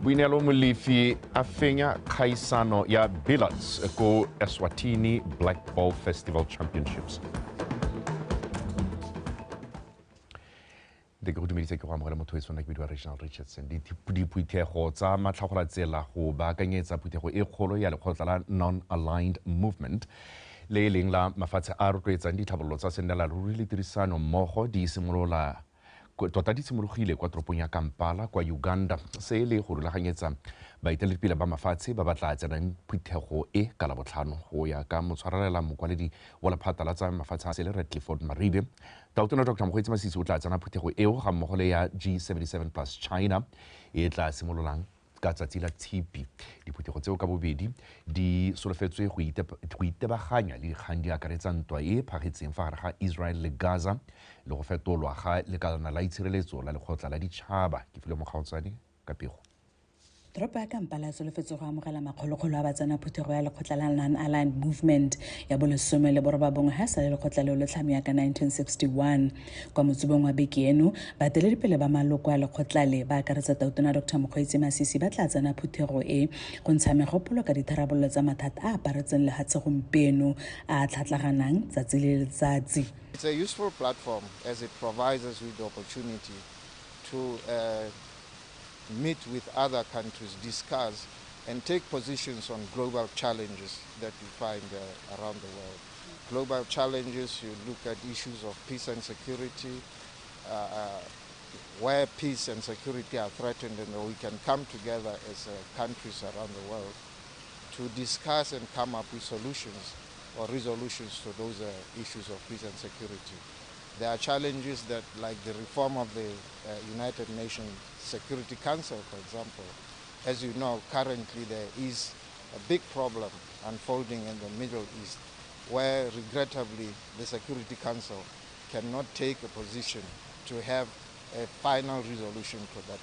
Boineelo Molefi a fenya kgaisano ya billiards ko Eswatini Black Ball Festival Championships. Ke go dumedise, ke go amogela motho e tshwana ke bidiwa Reginald Richardson. Diphuthego tsa matlhagolatsela go baakanyetsa phuthego e kgolo ya lekgotla la Non-Aligned Movement, le e leng la mafatshe a rotloetsang ditlhabololo tsa sennela ruri le tirisano mmogo, di simolola tota di simologile kwa toropong ya Kampala kwa Uganda. Se e le go rulaganyetsa baeteledipele ba mafatshe ba ba tla tsenang phuthego e ka Labotlhano. Go ya ka motshwarelela mokwaledi wa lephata la tsa mafatshe a sele, Rre Clifford Maribe, Tautona Dr Mokgweetsi Masisi o tla tsena phuthego eo ga mmogo le ya G77 plus China e tla simololang ka tsatsi la Tshipi. Diphuthego tseo ka bobedi di solofetswe go itebaganya le dikgang di akaretsa ntwa e phagetseng fa gare ga Israel le Gaza le go fetolwa ga lekalana la itshireletso la lekgotla la ditšhaba. Ke file Mokgaotsane ka pego. Toropo ya Kampala e solofetse go amogela makgolokgolo a batsena phuthego ya lekgotla la Non-Aligned Movement ya bolesome le borobabongwe ga e sa le lekgotla leo le tlhamiwa ka 1961. Kwa motsubong wa beke eno, baeteledipele ba maloko a lekgotla le, ba akaretsa Tautona Dr Mokgweetsi Masisi, ba tla tsena phuthego e go ntsha megopolo ka ditharabololo tsa mathata a aparetseng lehatshe gompieno a a tlhatlaganang tsatsi le letsatsi. It's a useful platform as it provides us with the opportunity to meet with other countries, discuss and take positions on global challenges that you find around the world. Global challenges, you look at issues of peace and security, where peace and security are threatened, and we can come together as countries around the world to discuss and come up with solutions or resolutions to those issues of peace and security. There are challenges that, like the reform of the United Nations Security Council, for example. As you know, currently there is a big problem unfolding in the Middle East, where regrettably the Security Council cannot take a position to have a final resolution to that.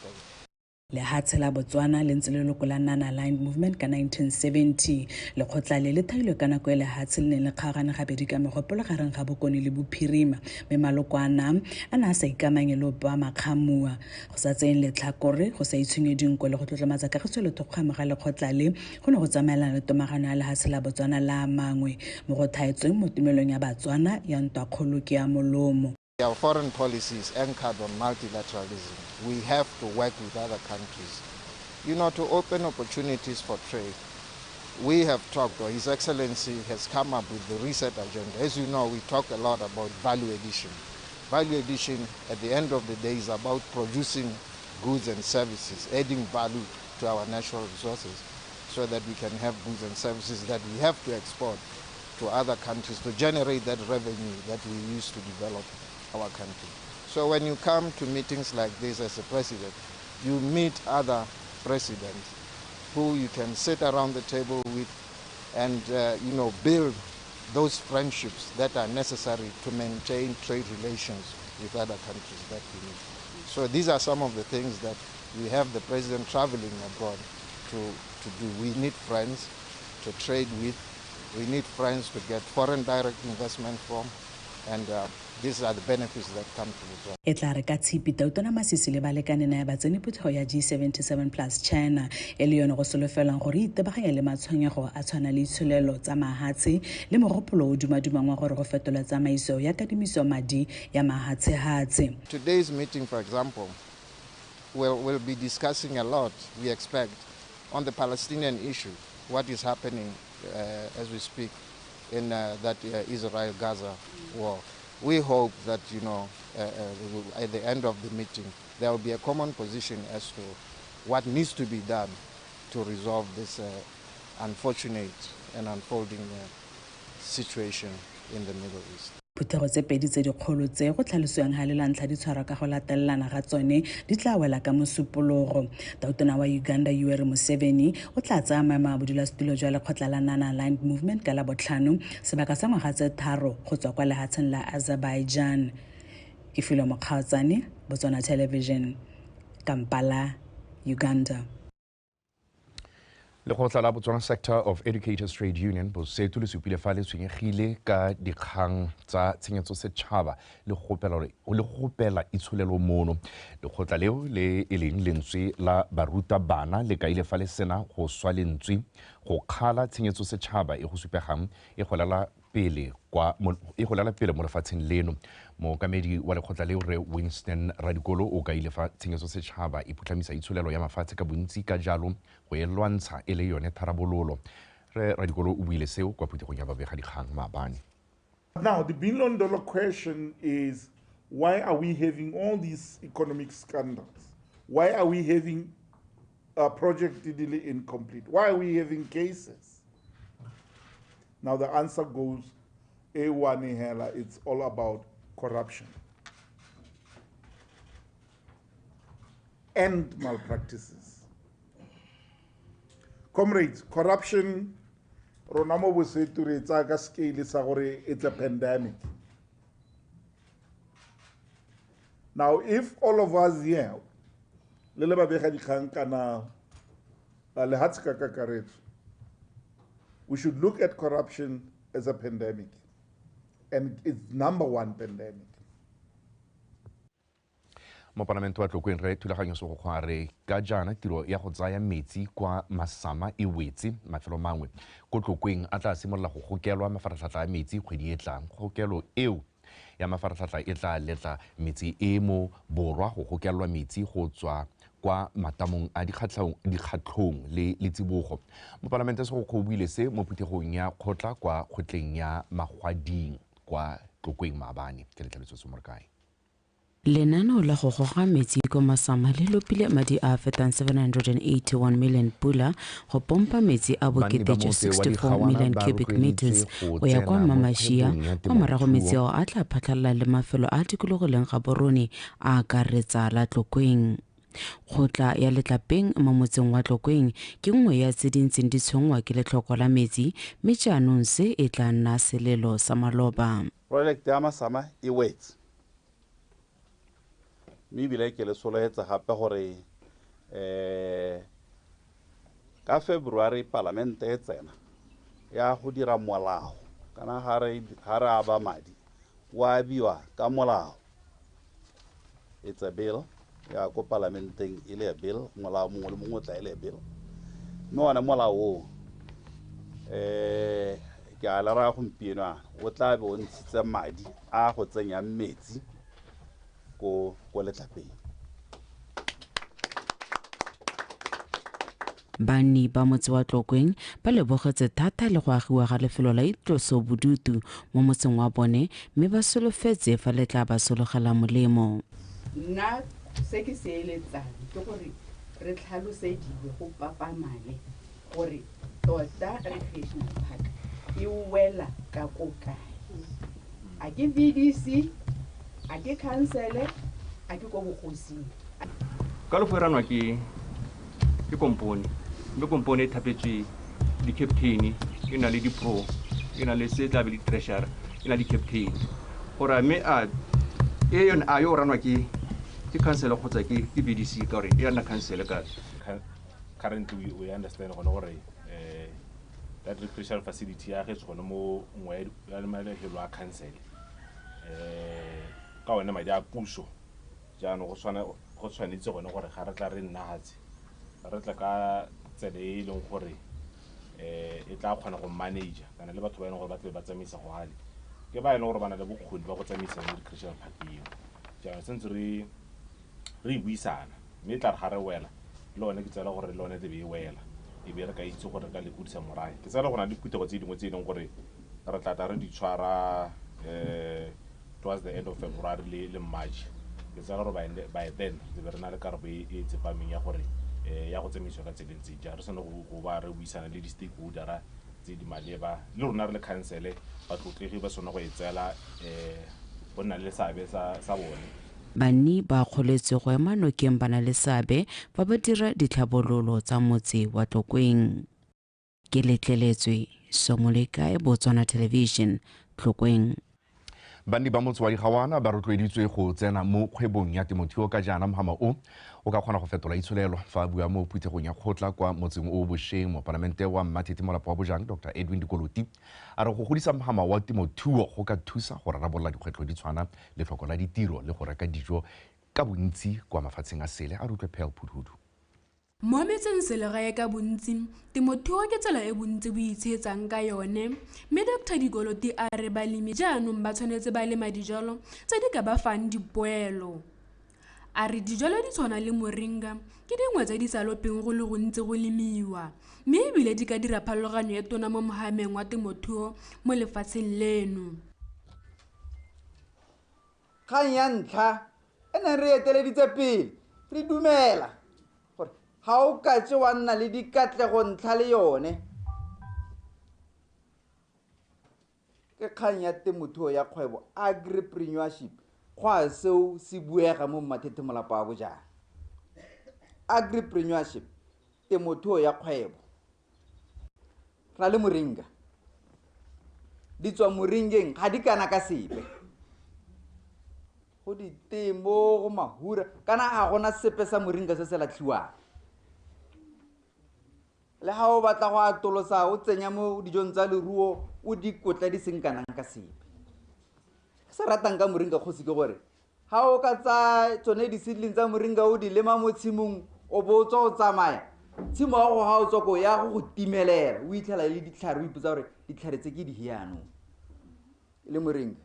Lehatshe la Botswana le ntse le leloko la Non-Aligned Movement ka 1970. Lekgotla le le thailwe ka nako e lehatshe le neng le kgaogane gabedi ka megopolo gareng ga bokone le bophirima, mme maloko ana a ne a sa ikamanye le ope wa makgamua. Go sa tseyeng letlhakore, go sa itshunye dinko le go tlotlomatsa kagiso le thokgamo ga lekgotla le go ne go tsamaelana le tomagano ya lehatshe la Botswana la mangwe mo go thaetsweng mo tumelong ya Batswana ya ntwa kgolo ke ya molomo. Our foreign policy is anchored on multilateralism. We have to work with other countries, to open opportunities for trade. We have talked, or His Excellency has come up with the Reset Agenda. As you know, we talk a lot about value addition. Value addition, at the end of the day, is about producing goods and services, adding value to our natural resources so that we can have goods and services that we have to export to other countries to generate that revenue that we use to develop our country. So when you come to meetings like this as a president, you meet other presidents who you can sit around the table with and build those friendships that are necessary to maintain trade relations with other countries that we need. So these are some of the things that we have the president traveling abroad to do. We need friends to trade with. We need friends to get foreign direct investment from, and these are the benefits that come to Botswana. E tla re ka Tshipi, Tautona Masisi le balekane nae ba tsene phuthego ya G77 plus China, e le yone go solofelwang gore e itebaganya le matshwenyego a tshwana le itsholelo tsa mahatshe le mogopolo o dumadumang wa gore go fetola tsamaiso ya kadimiso madi ya mahatshehatshe. Today's meeting, for example, will be discussing a lot, we expect, on the Palestinian issue, what is happening as we speak in that Israel-Gaza war. We hope that, at the end of the meeting, there will be a common position as to what needs to be done to resolve this unfortunate and unfolding situation in the Middle East. Phuthego tse pedi tse dikgolo tse go tlhalosiwang ga le la ntlha di tshwarwa ka go latelelana ga tsone di tla wela ka Mosupologo. Tautona wa Uganda Yoweri Museveni o tla tsaya maemo a bodulasetulo jwa lekgotla la Non-Aligned Movement ka Labotlhano, sebaka sa ngwaga tse 3, go tswa kwa lehatsheng la Azerbaijan. Ke Filwe Mokgaotsane, Botswana Television, Kampala, Uganda. Lekgotla la Botswana Sector of Educators Trade Union BOSETU le supile fa le tshwenyegile ka dikgang tsa tshenyetso setšhaba le gopela itsholelo mono. Lekgotla leo le e leng lentswe la barutabana le kaile fa le sena go swa lentswe go kgala tshenyetso setšhaba e go supegang e golela pele mo lefatsheng leno. Mookamedi wa lekgotla leo re Winston Radikolo o kaile fa tshenyetso setšhaba e phutlhamisa itsholelo ya mafatshe ka bontsi, ka jalo go e lwantsha e le yone tharabololo. Re Radikolo o buile seo kwa phuthegong ya babegadikgang maabane. Now the billion-dollar question is, why are we having all these economic scandals? Why are we having a project delay incomplete? Why are we having cases? Now the answer goes, A1 hela, it's all about corruption and malpractices. Comrades, corruption, rona mo BOSETU re tsaya ka scale sa gore it's a pandemic. Now, if all of us here, le le babegadikgang kana lehatshe ka kakaretso, we should look at corruption as a pandemic, and it's number one pandemic. Mopalamente wa Tlokweng re Thulaganyo Segokgo a re ka jaana tiro ya go tsaya metsi kwa Masama e wetse mafelo mangwe ko Tlokweng a tla simolola go gokelwa mafaratlhatlha a metsi kgwedi e tlang. Kgokelo eo ya mafaratlhatlha e tla letla metsi e mo borwa go gokelwa metsi go tswa kwa matamong a dikgatlhong le letsibogo. Mopalamente Segokgo o buile se mo phuthegong ya kgotla kwa kgotleng ya Magwading kwa Tlokweng maabane. Ke Letlhaletswe Somorkae. Lenaneo la go goga metsi ko Masama le lopile madi a fetang 781 million pula go pompa metsi a bokete jwa 64 million cubic meters go ya kwa Mamashia, kwa morago metsi ao a tla phatlhalala le mafelo a tikologileng Gaborone a akaretsa la Tlokweng. Kgotla ya Letlapeng mo motseng wa Tlokweng ke nngwe ya tse di ntseng di tshwenngwa ke letlhoko la metsi, mme jaanong se e tla nna selelo sa maloba. Project ya Masama e wetse, mme ebile ke le soloetsa gape gore ka February palamente e tsena ya go dira molao, kana ga re aba madi o abiwa ka molao. It's a bill ya ko palamenteng e le bill, molao mongwe le mongwe o tla e le bill, mme one molao o ke a le raya gompieno o tla be o ntshitse madi a go tsenyang metsi ko Letlapeng. Banni ba motse wa Tlokweng ba lebogetse thata le go agiwa ga lefelo la itlosobodutu mo motseng wa bone, mme ba solofetse fa le tla ba sologela molemo. Nna se ke se eletsang ke gore re tlhalosediwe go papamale gore tota recreational park e wela ka ko kae. A ke VDC, a ke council, a ke ko bogosing. Ka lefo e ranwa ke kompone, mme kompone e thapetswe di-captain, e na le di-pro, e na le se tla be le treasurer, e na le di-captain. Gore mme a e yone a yo ranwa ke council kgotsa ke VDC, ka gore e nna council ka. Currently we understand gone gore that recreational facility ya ge gone mo nngwe ya malefelo a council ka one madi a puso. Jaanong go tshwanetse gone gore ga re tla re nna re tla ka tsela e leng gore e tla kgona go manager kana le batho ba e leng gore ba tle ba tsamaisa go hale ke ba e leng gore ba na le bokgoni ba go tsamaisa mo recreational park eo. Jaanong sentse re buisana, mme tla re ga re wela le one ke tsela gore le one tlebe e wela e be re ka itse gore re ka lekodisa morae. Ke tsela go na le diphuthego tse dingwe tse e leng gore re tla tla re di tshwara towards the end of February le March. Ke tsela gore by then re be re na le karabo e tsepameng ya gore ya go tsamaisiwa ka tseleng tse jang, re sene go ba re buisana le di-stakeholdera tse di maleba le rona re le council batlotlegi ba sone go e tseela go nna le seabe sa bone. Banni ba kgoletswe go ema nokeng ba na le seabe fa ba dira ditlhabololo tsa motse wa Tlokweng. Ke Letleletswe Somolekae, Botswana Television, Tlokweng. Banni ba motse wa Digawana ba rotloeditswe go tsena mo kgwebong ya temothuo ka jaana mohama o o ka kgona go fetola itsholelo. Fa a bua mo phuthegong ya kgotla kwa motseng o bošeng, mopalamente wa Mmathethe Molapo wa Bojang Dr Edwin Dikoloti a re go godisa mohama wa temothuo go ka thusa go rarabolola dikgwetlho di tshwana letlhoko la ditiro le go reka dijo ka bontsi kwa mafatsheng a sele. A re utlwe Pearl Phuduhudu. Mo metseng selegae ka bontsi, temothuo ke tsela e bontsi bo itshetsang ka yone, mme Dr Dikoloti a re balemi jaanong ba tshwanetse ba lema dijalo tse di ka ba fang dipoelo. A re dijalo di tshwana le moringa ke dingwe tse di sa lopeng go le gontsi go lemiwa, mme ebile di ka dira pharologanyo e tona mo mohameng wa temothuo mo lefatsheng leno. Kgang ya ntlha e neng re eteleditse pele, re dumela ga o ka tse wa nna le dikatlego ntlha le yone ke kgang ya temothuo ya kgwebo, agripreneurship. Go a seo se buega mo Mmathethe Molapo wa Bojang. Agripreneurship, temothuo ya kgwebo. Ra le moringa, di tswa moringeng ga di kana ka sepe, go ditemo, go mahura, kana ga gona sepe sa moringa se se latlhiwang. Le ga o batla go atolosa o tsenya mo dijong tsa leruo o dikotla di seng kanang ka sepe. Ke se ratang ka moringa kgosi ke gore ga o ka tsa tsone di-seedling tsa moringa o di lema mo tshimong, o bo o tswa o tsamaya tshimo ya go ga o tswa ko ya go go timelela, o itlhela le ditlhare, o ipotsa gore ditlhare tse ke di hianong le moringa.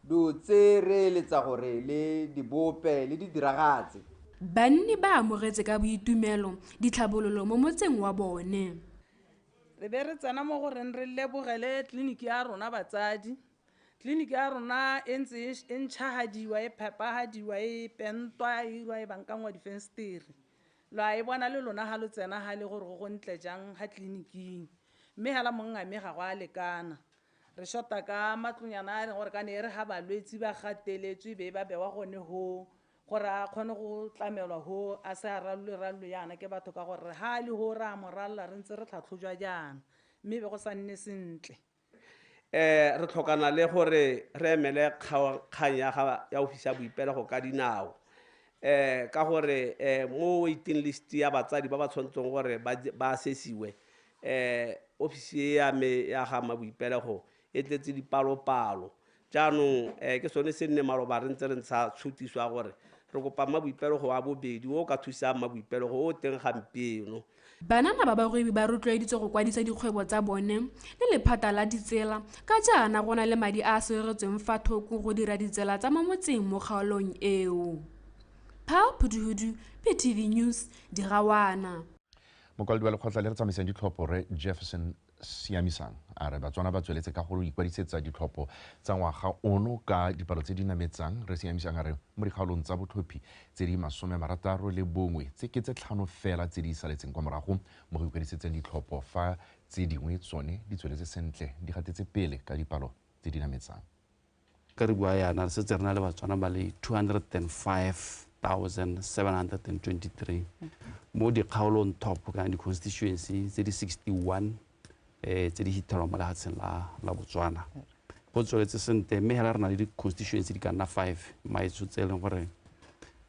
Do tse re eletsa gore le di bope le di diragatse. Banni ba amogetse ka boitumelo ditlhabololo mo motseng wa bone. Re be re tsena mo goreng re lebogele tleliniki ya rona batsadi. Tleliniki ya rona e ntse e ntšhahadiwa, e phepahadiwa, e pentwa, e irwa, e bankangwa difensetere. Lo a e bona le lona ga lo tsena ga le gore go go ntle jang ga tleliniking. Mme hela mongame ga go a lekana. Re shota ka matlonyana a e leng gore ka ne e re ga balwetse ba gateletswe be ba bewa gone ho, gore a kgone go tlamelwa ho, a se a rallwe yana ke batho ka gore ha le ho re a mo ralla re ntse re tlhatlhojwa jaana, mme be go sa nne sentle. Re tlhokana le gore re emele kgang ya ofisi ya boipelego ka dinao, ka gore mo waiting list ya batsadi ba ba tshwanetseng gore ba assessiwe, ofisi e ya me ya ga Maboipelego e tletse dipalopalo. Jaanong ke sone se nne maloba re ntse re ntsha tshutiso ya gore re kopa Maboipelego wa bobedi o ka thusang Maboipelego o teng gampieno. Banana ba bagwebi ba rotloeditswe go kwadisa dikgwebo tsa bone le lephata la ditsela ka jaana go na le madi a a sireletsweng fa thoko go dira ditsela tsa mo motseng mo kgaolong eo. Pearl Phuduhudu, PTV News, Digawana. Mokwaledi wa lekgotla le re tsamaisang ditlhopho re Jefferson Siamisang a re Batswana ba tsweletse ka go ikwadisetsa ditlhopho tsa ngwaga ono ka dipalo tse di nametsang. Re Siamisang a re mo dikgaolong tsa botlhophi tse di 61 tse ke tse 5 fela tse di saletseng kwa morago mo go ikwadisetseng ditlhopho, fa tse dingwe tsone di tsweletse sentle di gatetse pele ka dipalo tse di nametsang. Ka re bua yana re setse re na le Batswana ba le 205,723 mo dikgaolong top kana di-constituency tse di 61 tse di hithelwang mo lefatsheng la Botswana. Go tsweletse sentle, mme hela re na le di-constituency di ka nna 5 maetsho tse e leng gore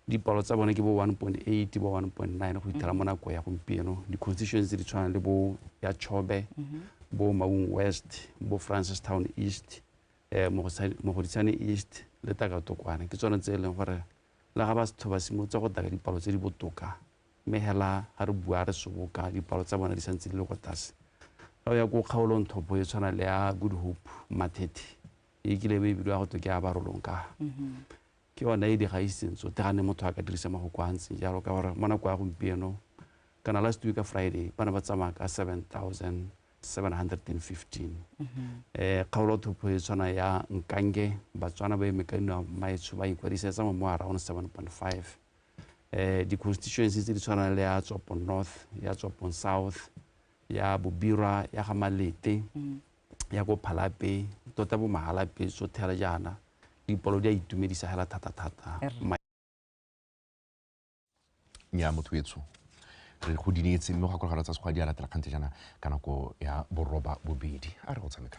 dipalo tsa bone ke bo 1.8 bo 1.9 go ithela mo nako ya gompieno. Di-constituency di tshwana le bo ya Chobe, bo Maung West, bo Francistown East, Mogoditshane East le Takatokwane. Ke tsone tse e leng gore le ga batho ba simolotse go taka dipalo tse di botoka, mme hela ga re bua re soboka dipalo tsa bona di santse di le kwa tlase. Ga o ya ko kgaolong thopo e tshwana le ya Good Hope Mathethe, e kile be e bidiwa go twe ke ya Barolong ka. Ke yone e di gaisitseng tsotlhe ga ne motho a ka dirisa mafoko a ntseng jalo, ka gore mo nako ya gompieno kana last week Friday ba ne ba tsamaya ka 7,715. Kgaolo thopo e tshwana ya Nkange, Batswana ba eme ka dinao maetsho ba ikwadisetsa mo around 7.5. Di-constituency tse di tshwanang le ya Tswapong North, ya Tswapong South, ya Bobirwa, ya ga Malete, ya ko Phalape, tota bo Mahalapye tsotlhe hela jaana dipalo di a itumedisa hela thata-thata. Nya motho etsho re go dinetse, mme go gakologelwa tsa sekgwa di a latela kgante jaana ka nako ya 8:30. A re go tshameka.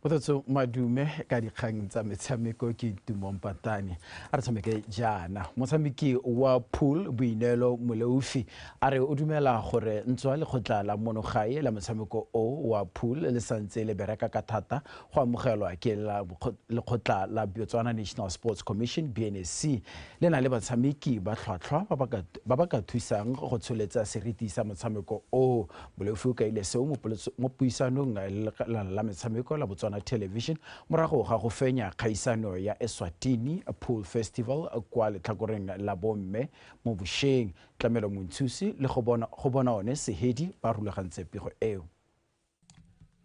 Kgothatso Madume ka dikgang tsa metshameko ke Tumong Patane. A re tshameke jaana. Motshameki wa pool Boineelo Moleofi a re o dumela gore ntswa lekgotla la monogae la motshameko o wa pool le santse le bereka ka thata go amogelwa ke la lekgotla la Botswana National Sports Commission BNSC le na le batshameki ba tlhwatlhwa ba ba ka thusang go tsholetsa seriti sa motshameko o. Moleofi o kaile seo mo puisanong la metshameko la Botswana Television morago ga go fenya kgaisano ya Eswatini Pool Festival kwa letlhakoreng la bomme mo bošeng. Tlamelo Monthusi le go bona one Sehedi ba rulagantse pego eo.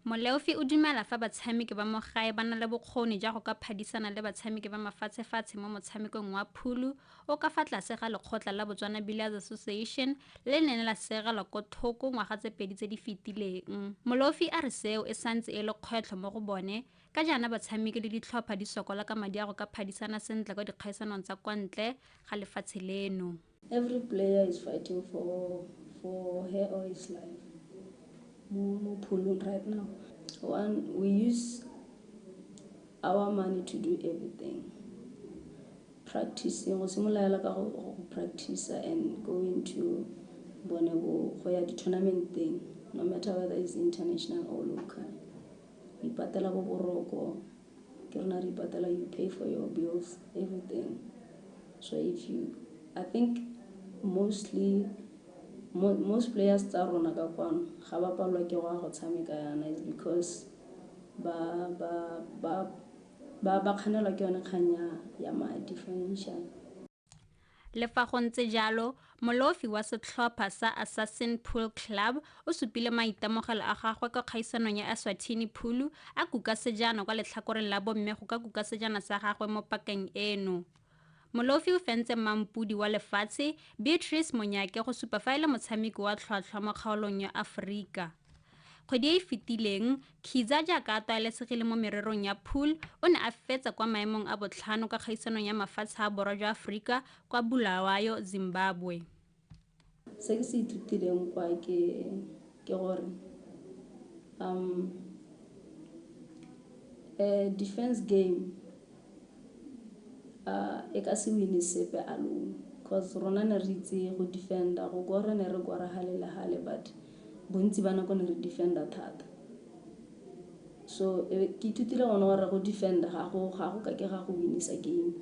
Moleofi o dumela fa batshameki ba mo gae ba na le bokgoni jwa go ka phadisana le batshameki ba mafatshefatshe mo motshamekong wa phulu o ka fa tlase ga lekgotla la Botswana Billiards Association le neng la segelwa ko thoko ngwaga tse pedi tse di fetileng. Moleofi a re seo e santse e le kgwetlho mo go bone ka jaana batshameki le ditlhopha di sokola ka madi a go ka phadisana sentle kwa dikgaisanong tsa kwa ntle ga lefatshe leno. Every player is fighting for her or his life. Mo poolong right now. One, we use our money to do everything. Practicing, go simolola ka go practice and going to bone go ya di-tournament thing, no matter whether it's international or local. Ipatela bo boroko, ke rona re ipatela, you pay for your bills, everything. So if you, I think mostly most players tsa rona ka kwano ga ba palelwa ke go ya go tshameka yana is because ba kganelwa ke yone kgang ya madi financial. Le fa go ntse jalo, Moleofi wa setlhopha sa Assassin Pool Club o supile maitemogelo a gagwe kwa kgaisanong ya Eswatini Pool a kuka sejana kwa letlhakoreng la bomme go ka kuka sejana sa gagwe mo pakeng eno. Moleofi o fentse mampudi wa lefatshe Beatrice Monyake go supa fa e le motshameki wa tlhwatlhwa mo kgaolong ya Aforika. Kgwedi e e fetileng, Khiza jaaka a tlwaelesegile mo mererong ya pool o ne a fetsa kwa maemong a botlhano ka kgaisanong ya mafatshe a borwa jwa Aforika kwa Bulawayo, Zimbabwe. Se ke se ithutileng kwa ke gore defense game e ka se wine sepe alone, cause rona ne re itse go defenda, go kora ne re kora hale le hale, but bontsi ba nako ne re defenda thata. So ke ithutile gone gore go defenda ga go ka ke ga go winisa game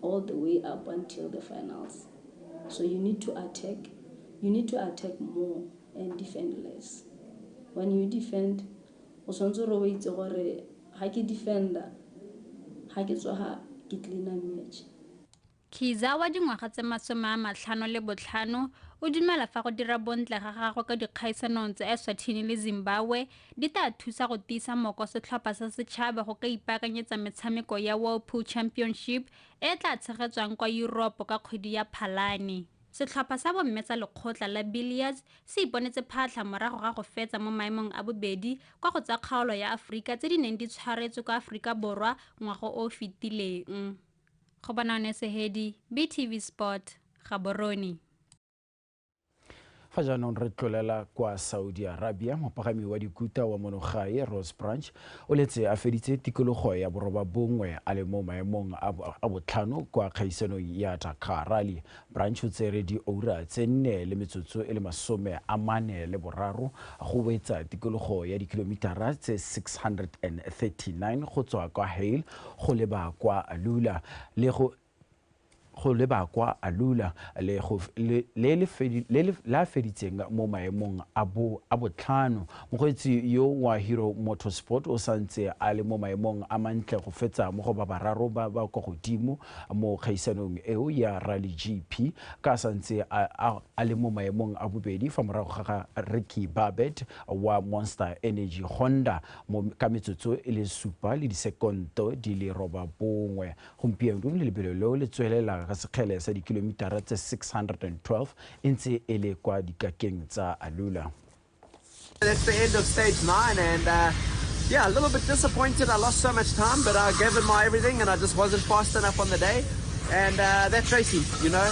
all the way up until the finals. So you need to attack, you need to attack more and defend less. When you defend, o tshwanetse gore o itse gore ga ke defenda, ga ke tswa ke cleaner match. Khiza wa dingwaga tse 55 o dumela fa go dira bontle ga gagwe ka dikgaisanong tsa Eswatini le Zimbabwe di tla thusa go tiisa moko setlhopha sa setšhaba go ka ipaakanyetsa metshameko ya World Pool Championship e tla tshegetswang kwa Europe ka kgwedi ya Phalane. Setlhopha sa bomme tsa lekgotla la billiards se iponetse phatlha morago ga go fetsa mo maemong a bobedi kwa go tsa kgaolo ya Aforika tse di neng di tshwaretswe kwa Aforika Borwa ngwaga o fetileng. Go bona one Sehedi, BTV Sport, Gaborone. Fa jaanong re tlolela kwa Saudi Arabia, mopagami wa dikuta wa monogae Rose Branch o letse a feditse tikologo ya 91 a le mo maemong a botlhano kwa kgaisanong ya Dakar Rally. Branch o tsere dioura tse 4 le metsotso e le 43 go wetsa tikologo ya dikilomitara tse 639 go tswa kwa Hail go leba kwa Alula le go leba kwa Alula le go le la feditseng mo maemong a botlhano. Mokgweetsi yo wa Hero Motorsport o santse a le mo maemong a mantle go fetsa mo go ba bararo ba ba kwa godimo mo kgaisanong eo ya Rally GP, ka santse a le mo maemong a bobedi fa morago ga Ricky Babet wa Monster Energy Honda ka metsotso e le 7 le disekonto di le 9. Gompieno le lebelo leo le tswelela ka sekgele sa dikilomitara tse 612 e ntse e le kwa dikakeng tsa Alula. That's the end of stage 9 and yeah, a little bit disappointed. I lost so much time, but I gave it my everything and I just wasn't fast enough on the day. And that's racing, you know.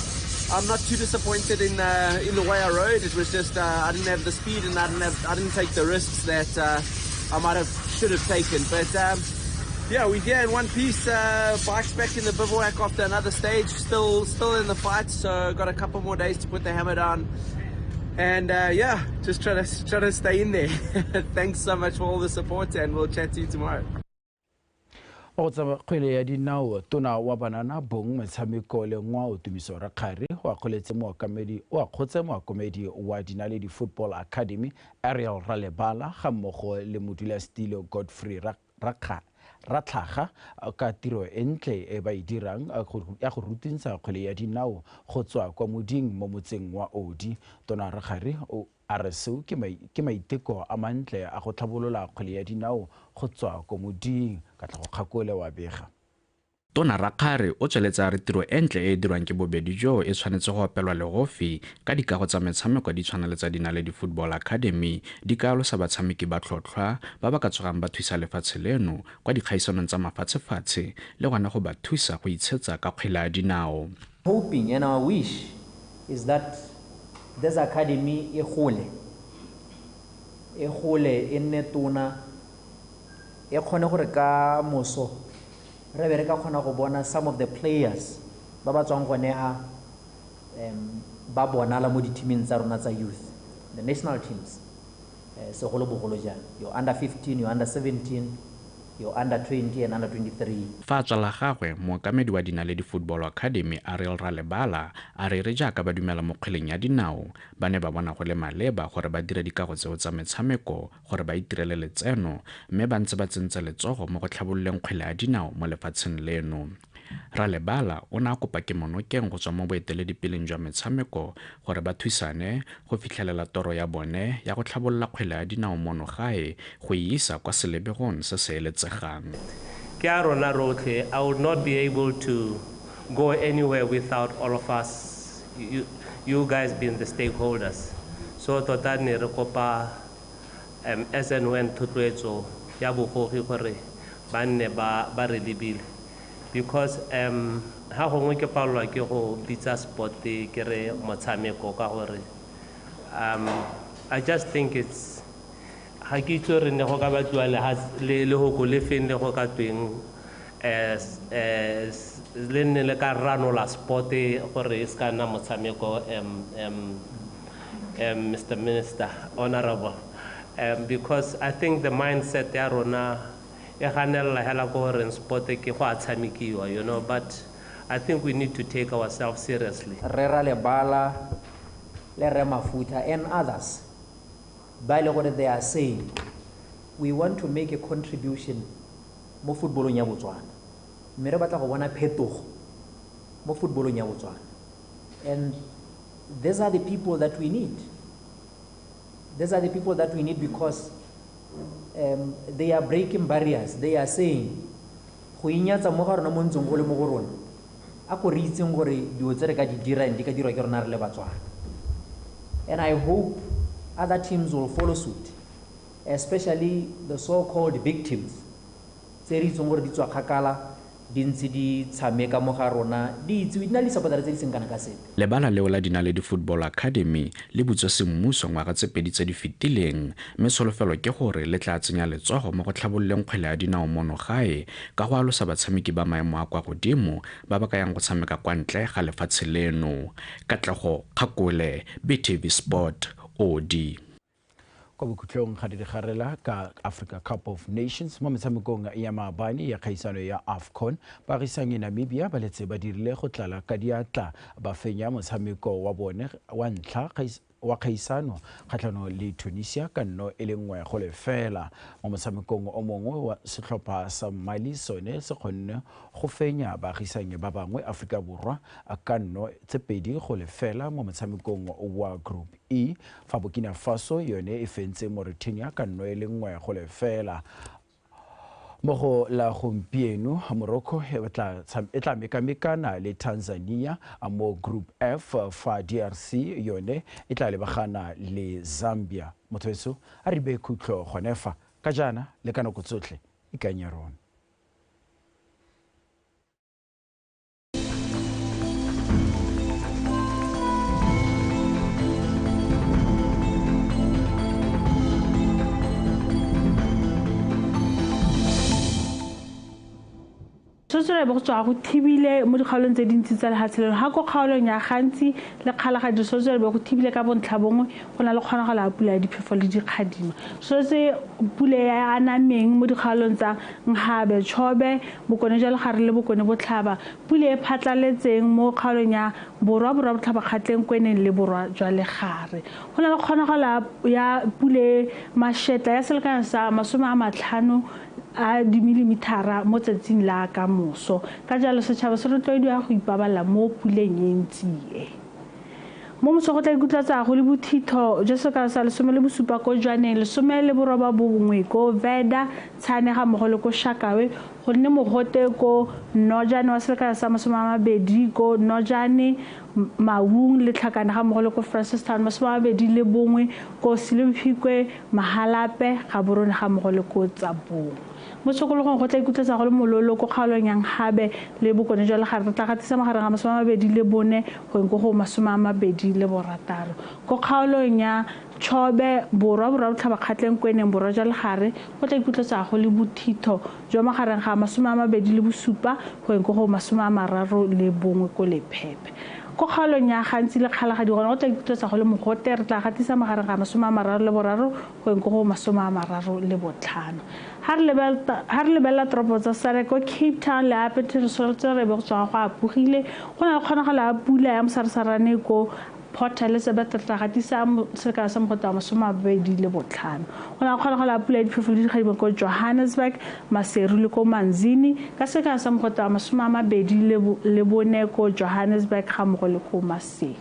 I'm not too disappointed in the way I rode. It was just I didn't have the speed and I didn't take the risks that I might have should have taken. But yeah, we're here in one piece. Bikes back in the bivouac after another stage. Still in the fight, so got a couple more days to put the hammer down. And yeah, just try to stay in there. Thanks so much for all the support, and we'll chat to you tomorrow. Go tsa kgwele ya dinao tona wa banana bong metshameko le ngwao Tumiso Rakgare o akgoletse moakomedi wa Dinaledi Football Academy Ariel Ralebala ga mmogo le modulasetilo Godfrey Ratlhaga ka tiro e ntle e ba e dirang ya go rutintsha kgwele ya dinao go tswa kwa moding mo motseng wa Odi. Tona Rakgare a re seo ke maiteko a mantle a go tlhabolola kgwele ya dinao go tswa ko moding. Katlego Kgakole wa bega. Tona Rakgare o tsweletse a re tiro e ntle e e dirwang ke bobedi jo e tshwanetse go opelwa legofi ka dikago tsa metshameko di tshwana le tsa Dinaledi Football Academy di ka alosa batshameki ba tlhotlhwa ba ba ka tsogang ba thusa lefatshe leno kwa dikgaisanong tsa mafatshefatshe le gona go ba thusa go itshetsa ka kgwele ya dinao. Hoping and our wish is that this academy e gole e nne tona, e kgone gore ka moso re be re ka kgona go bona some of the players ba ba tswang gone ha ba bonala mo di-teaming tsa rona tsa youth, the national teams, segolobogolo jang your under 15, your under 17, your under 20 and under 23. Fa a tswa la gagwe, mookamedi wa Dinaledi Football Academy Ariel Ralebala a re re jaaka ba dumela mo kgweleng ya dinao ba ne ba bona go le maleba gore ba dire dikago tseo tsa metshameko gore ba itirele letseno mme ba ntse ba tsentse letsogo mo go tlhabololeng kgwele ya dinao mo lefatsheng leno. Ralebala o ne a kopa kemonokeng go tswa mo boeteledipeleng jwa metshameko gore ba thusane go fitlhelela toro ya bone ya go tlhabolola kgwele ya dinao mono gae go e isa kwa selebegong se se eletsegang. Ke a rona rotlhe. I would not be able to go anywhere without all of us, you guys being the stakeholders. So tota ne re kopa as and when thotloetso ya bogogi gore ba nne ba re lebile. Because ha gongwe ke palelwa ke go bitsa sport ke re motshameko ka gore I just think it's ga ke itse re ne go ka batliwa le hoko le feng le go ka tweng le nne le ka ranola sport gore e se ka nna motshameko. Mr. Minister, Honorable, because I think the mindset ya rona e ganelela hela ko goreng sport ke go a tshamekiwa, you know, but I think we need to take ourselves seriously. Re Ralebala le Re Mafuta and others ba ile gore they are saying we want to make a contribution mo footballong ya Botswana, mme re batla go bona phetogo mo footballong ya Botswana, and these are the people that we need. These are the people that we need because they are breaking barriers. They are saying go inyatsa mo ga rona mo ntsong go le mo go rona a ko re itseng gore dilo tse re ka di dirang di ka dirwa ke rona re le Batswana. And I hope other teams will follow suit, especially the so-called big teams tse re itseng gore di tswa kgakala di ntse di tshameka mo ga rona, di itse di na le supporters tse di seng kana ka sepe. Lebala leo la Dinaledi Football Academy le butswe semmuso ngwaga tse pedi tse di fetileng mme tsholofelo ke gore le tla tsenya letsogo mo go tlhabololeng kgwele ya dinao mono gae ka go alosa batshameki ba maemo a kwa godimo ba ba ka yang go tshameka kwa ntle ga lefatshe leno. Katlego Kgakole, BTV Sport, Odi. Kwa bokhutlong ga digarela ka Africa Cup of Nations mo metshamekong ya maabane ya kgaisano ya AFCON, baagisani Namibia ba letse ba dirile go tlala ka diatla ba fenya motshameko wa bone wa ntlha wa kgaisano kgatlhanong le Tunisia ka 0-1. Mo motshamekong o mongwe wa setlhopha sa Mali sone se kgonne go fenya baagisani ba bangwe Afrika Borwa ka 2-0 mo motshamekong wa Group E, fa Burkina Faso yone e fentse Mauritania ka 0-1. Mo go la gompieno Morocco e tla mekamekana le Tanzania mo Group F, fa DRC yone e tla lebagana le Zambia. Motho weso a re be khutlo gone fa ka jaana le ka nako tsotlhe ikanye rona. Setswe be go tswa go thibile mo dikgaolong tse dintsi tsa lehatshe leno ga ko kgaolong ya Gantsi le Kgalagadi setswe be go thibile ka bontlha bongwe go na le kgonagalo ya pula ya diphefo le dikgadima. Setse pula ya anameng mo dikgaolong tsa Nhabe, Chobe, Bokone jwa Legare le Bokone Botlhaba, pula e phatlaletseng mo kgaolong ya Borwa, Borwa Botlhaba, Kgatleng, Kweneng le Borwa jwa Legare. Go na le kgonagalo ya pula mashetla ya selekano sa 50 a dimilimitara mo tsatsing la ka moso. Ka jalo setšhaba se rotloediwa go ipaballa mo puleng e ntsi e. Mo moso go tla ikutlwatsa go le bothitho jwa sekalo sa 17 ko Jwaneng, 19 ko Veda, Tshane ga mmogo le ko Shakawe, go nne mogote ko Nojane wa selekano sa 20 ko Nojane, Maung le Tlhakane ga mmogo le ko Francistown, 21 ko Selephikwe, Mahalape, Gaborone ga mmogo le ko Tsabong. Mo tshokologong go tla ikutlwetsa go le mololo ko kgaolong ya Nhabe le Bokone jwa Legare, re tla gatisa magareng ga 24 go eng ko go 26. Ko kgaolong ya Chobe, Borwa, Borwa Botlhaba, Kgatleng, Kweneng, Borwa jwa Legare, go tla ikutlwetsa go le bothitho jwa magareng ga 27 go eng ko go 31 ko Lephepe. Ko kgaolong ya Gantsi le Kgalagadi gona go tla ikutlwetsa go le mogote, re tla gatisa magareng ga 33 go eng ko go 35. Ha re lebelela toropo tsa Sarek ko Cape Town le Appleton, re solotse re be go tswa go apogile, go na le kgonagalo ya pula ya mosarasarane ko Port Elizabeth, re tla gatisa selekano sa mogote wa 25. Go na le kgonagalo ya pula ya diphefo le dikgadima ko Johannesburg, Maseru le ko Manzini, ka selekano sa mogote wa 24 ko Johannesburg ga mmogo le ko Maseru.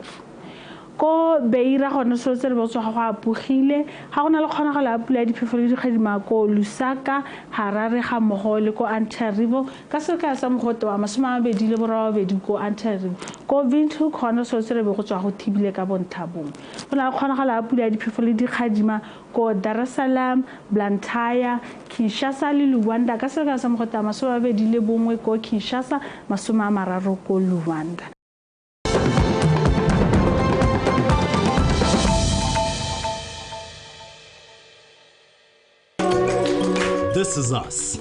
Ko Beira gone solotse re be go tswa go apogile, ga go na le kgonagalo ya pula ya diphefo le dikgadima ko Lusaka, Harare ga mmogo le ko Antananarivo, ka selekano sa mogote wa 28 ko Antananarivo. Ko Windhoek gone solotse re be go tswa go thibile ka bontlha bongwe. Go na le kgonagalo ya pula ya diphefo le dikgadima ko Dar es Salaam, Blantyre, Kinshasa le Luanda, ka selekano sa mogote wa 21 ko Kinshasa, 30 ko Luanda. This is us.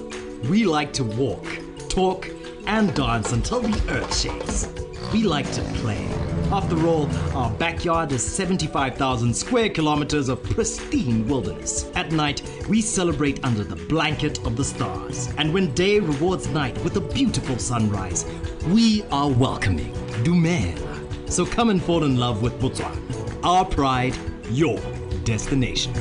We like to walk, talk, and dance until the earth shakes. We like to play. After all, our backyard is 75,000 square kilometers of pristine wilderness. At night, we celebrate under the blanket of the stars. And when day rewards night with a beautiful sunrise, we are welcoming. Dumela. So come and fall in love with Botswana. Our pride, your destination.